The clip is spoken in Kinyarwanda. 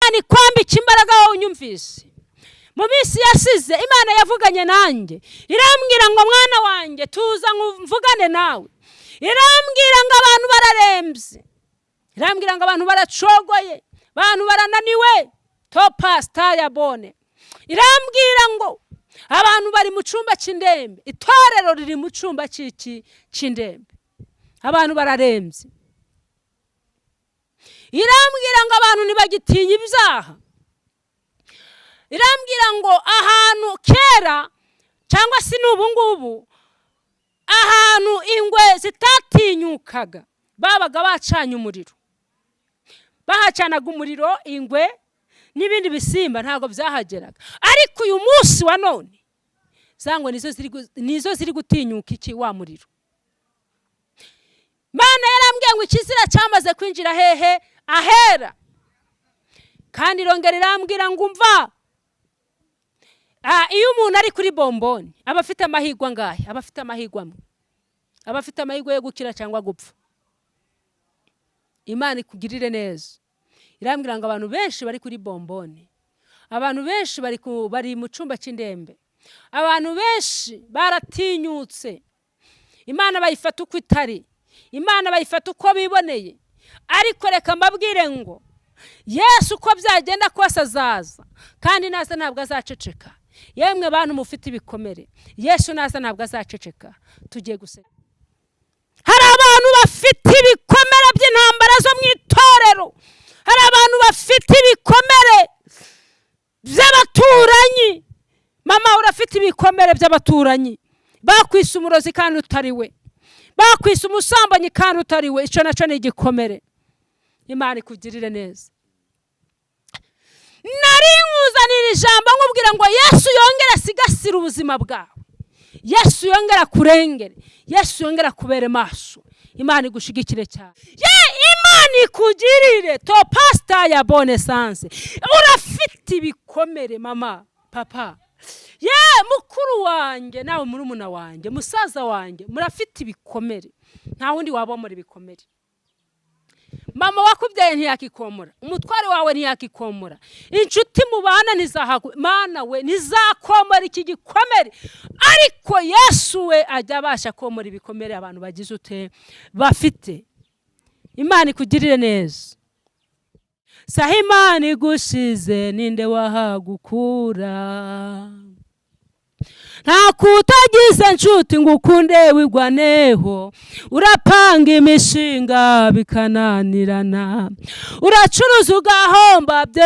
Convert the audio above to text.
Imana ikwambika imbaraga wowe unyumvise. Mu minsi yasize Imana yavuganye nanjye, irambwira ngo: "Mwana wanjye, tuza mvugane nawe." Irambwira ngo abantu bararembye, irambwira ngo abantu baracogoye, abantu barananiwe. Topasita bone, irambwira ngo abantu bari mu cyumba cy'indembe, itorero riri mu cyumba cy'iki? Cy'indembe. Abantu bararembye. Irambwira ngo abantu ntibagitinya ibyaha. Irambwira ngo ahantu kera, cyangwa se n'ubu ngubu, ahantu ingwe zitatinyukaga babaga bacanye umuriro, bahacanaga umuriro, ingwe n'ibindi bisimba ntabwo byahageraga. Ariko uyu munsi wa none za ngwe nizo ziri gutinyuka iki? Wa muriro. Mana yarambwiye ngo ikizira cyamaze kwinjira hehe? Ahera. Kandi irongera irambwira ngo umva, iyo umuntu ari kuri bomboni aba afite amahirwe angahe? Aba afite amahirwe amwe, aba afite amahirwe yo gukira cyangwa gupfa. Imana ikugirire neza. Irambwira ngo abantu benshi bari kuri bomboni, abantu benshi bari mu cyumba cy'indembe, abantu benshi baratinyutse Imana bayifata uko itari, Imana bayifata uko biboneye. Ariko reka mbabwire ngo Yesu uko byagenda kose azaza, kandi naza ntabwo azaceceka. Yemwe bantu mufite ibikomere, Yesu naza ntabwo azaceceka. Tugiye gusenga. Hari abantu bafite ibikomere by'intambara zo mu itorero, hari abantu bafite ibikomere by'abaturanyi. Mama, urafite ibikomere by'abaturanyi, bakwise umurozi kandi utari we, bakwise umusambanyi kandi utari we. Icyo nacyo ni igikomere. Imana ikugirire neza. Nari nkuzanira ijambo nkubwira ngo Yesu yongere asigasire ubuzima bwawe, Yesu yongere akurengere, Yesu yongere akubere maso. Imana igushigikire cyane. Ye, Imana ikugirire to pasita ya bonne chance. Urafite ibikomere, mama, papa, ye mukuru wanjye, nawe murumuna wanjye, musaza wanjye, murafite ibikomere. Nta wundi wabomora ibikomere. Mama wakubyaye ntiyakikomora, umutware wawe ntiyakikomora, inshuti mubana ntizahagu, Mana we, ntizakomora iki gikomere. Ariko Yesu we ajya abasha komora ibikomere abantu bagize ute? Bafite. Imana ikugirire neza. Saha Imana igushize, ninde wahagukura? Nta kutagize nshuti ngo ukunde wigwaneho. Urapanga imishinga bikananirana, uracuruza ugahomba byose.